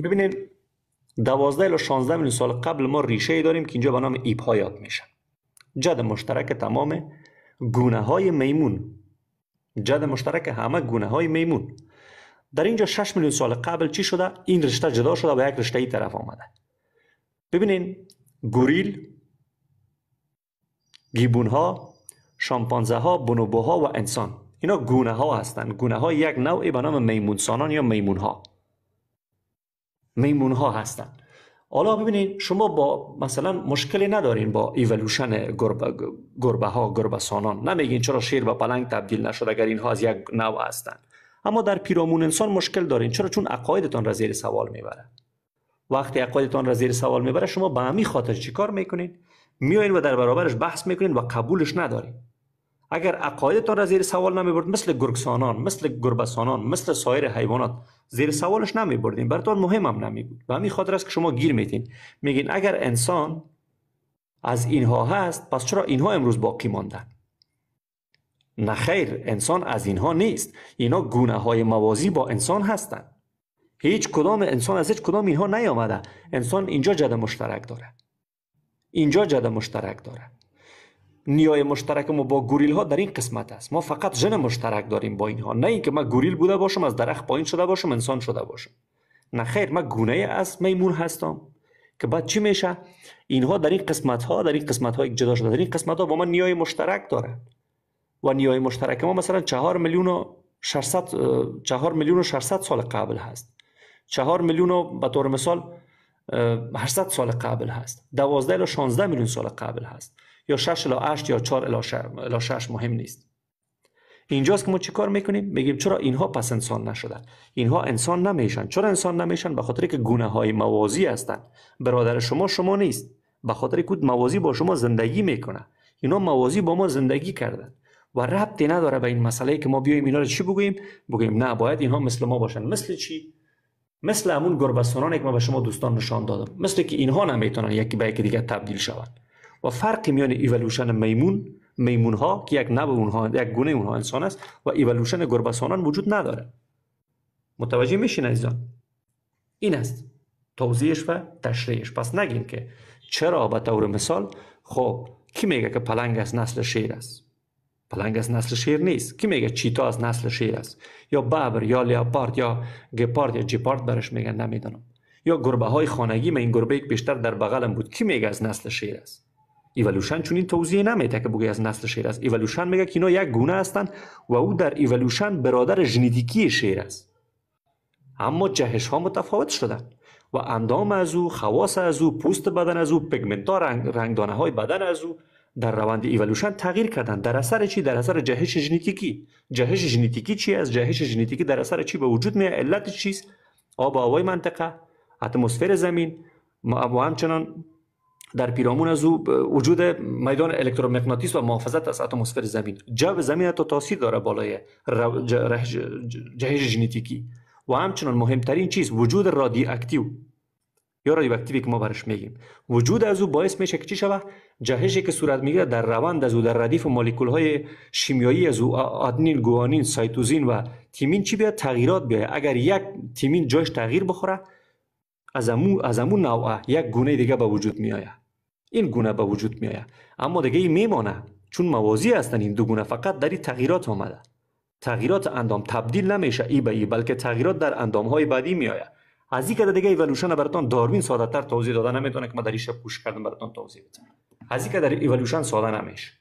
ببینید 12 الی 16 میلیون سال قبل ما ریشه ای داریم که اینجا به نام ape ها یاد میشن. جد مشترک تمام گونه های میمون، جد مشترک همه گونه های میمون. در اینجا 6 میلیون سال قبل چی شده؟ این رشته جدا شده و یک رشته ای طرف آمده. ببینین گوریل، گیبون ها، شامپانزه ها، بونوبوها و انسان، اینا گونه ها هستند. گونه ها یک نوعی به نام میمونسانان یا میمون ها، میمون ها هستند. حالا ببینید شما با مثلا مشکلی ندارین با evolution گربه ها، گربه سانان، نمیگین چرا شیر به پلنگ تبدیل نشد اگر اینها از یک نوع هستند. اما در پیرامون انسان مشکل دارین. چرا؟ چون عقایدتان را زیر سوال میبره. وقتی عقایدتان را زیر سوال میبره، شما به همین خاطر چیکار میکنین؟ میایین و در برابرش بحث میکنین و قبولش ندارین. اگر عقایدتان را زیر سوال نمیبرد، مثل گرگسانان، مثل گربهسانان، مثل سایر حیوانات زیر سوالش نمیبردین، براتون مهم هم نمیبود. به همین خاطر است که شما گیر میتین، میگین اگر انسان از اینها هست، پس چرا اینها امروز باقی ماندن؟ نه خیر، انسان از اینها نیست. اینا گونه های موازی با انسان هستند. هیچ کدام انسان از هیچ کدام اینها نیامده. انسان اینجا جد مشترک داره، اینجا جد مشترک داره. نیای مشترک ما با گوریل ها در این قسمت است. ما فقط ژن مشترک داریم با اینها، نه اینکه من گوریل بوده باشم، از درخت پایین شده باشم، انسان شده باشم. نه خیر، من گونه از میمون هستم که بعد چی میشه؟ اینها در این قسمت ها، در این قسمت ها جدا شده، در این قسمت ها با من نیای مشترک داره و نیای مشترک ما مثلا 4 میلیون و 600 سال قبل هست، 4 میلیون و به طور مثال 800 سال قبل هست، 12 الی 16 میلیون سال قبل هست، یا 6 الی 8 یا 4 الی 6، مهم نیست. اینجاست که ما چیکار میکنیم؟ میگیم چرا اینها پس انسان نشدن؟ اینها انسان نمیشن. چرا انسان نمیشن؟ به خاطر که گونه های موازی هستند. برادر شما شما نیست، به خاطر که موازی با شما زندگی میکنه. اینا موازی با ما زندگی کردن و ربطی نداره به این مسئله که ما بیایم اینا رو چی بگوییم؟ بگوییم نه باید اینها مثل ما باشن. مثل چی؟ مثل همون گربه‌سانانی که ما به شما دوستان نشان دادم، مثل که اینها نمیتونن یکی به یکی دیگه تبدیل شوند. و فرقی میان evolution میمون ها که یک نوع اونها، یک گونه اونها انسان است، و evolution گربه‌سانان وجود نداره. متوجه میشین عزیزان؟ این است توضیحش و تشریحش. پس نگین که چرا به طور مثال، خب کی میگه که پلنگ از نسل شیر است؟ پلنگ از نسل شیر نیست. کی میگه چیتا از نسل شیر است؟ یا ببر یا leopard یا گپارد یا جپارد برش میگن، نمیدونم، یا گربه های خانگی، من این گربه یک بیشتر در بغلم بود، کی میگه از نسل شیر است؟ evolution چون این توضیح نمیده که بگه از نسل شیر است. evolution میگه که اینا یک گونه هستند و او در evolution برادر ژنتیکی شیر است، اما جهش ها متفاوت شدن و اندام از او، خواص از او، پوست بدن از او، پیگمنت ها، رنگدانه های بدن از او در روند evolution تغییر کردن. در اثر چی؟ در اثر جهش ژنتیکی. جهش ژنتیکی چی است؟ جهش ژنتیکی در اثر چی به وجود میاد؟ علت چیست؟ آب و هوای منطقه، اتمسفر زمین و همچنان در پیرامون از او وجود میدان الکترومغناطیس و محافظت از اتمسفر زمین. جو زمین حتی تاثیر داره بالای جهش ژنتیکی. و همچنان مهمترین چیز وجود رادیواکتیو یا رادیواکتیوی که ما برش میگیم، وجود از او باعث میشه که چی شوه؟ جهشی که صورت میگیره در روند از او، در ردیف مولکول های شیمیایی از او، آدنین، گوانین، سایتوزین و تیمین چی بیاد؟ تغییرات بیاید. اگر یک تیمین جایش تغییر بخوره، از امو نوعه یک گونه دیگه به وجود میآید، این گونه به وجود میآید، اما دیگه این میمانه چون موازی هستن این دو گونه، فقط در این تغییرات آمده. تغییرات اندام تبدیل نمیشه ای به ای، بلکه تغییرات در اندام های بعدی میآید. از این که دیگه evolution براتون داروین ساده تر توضیح داده نمیتونه که ما در این شب کوشش کردم براتون توضیح بدم. از این که در evolution ساده نمیشه.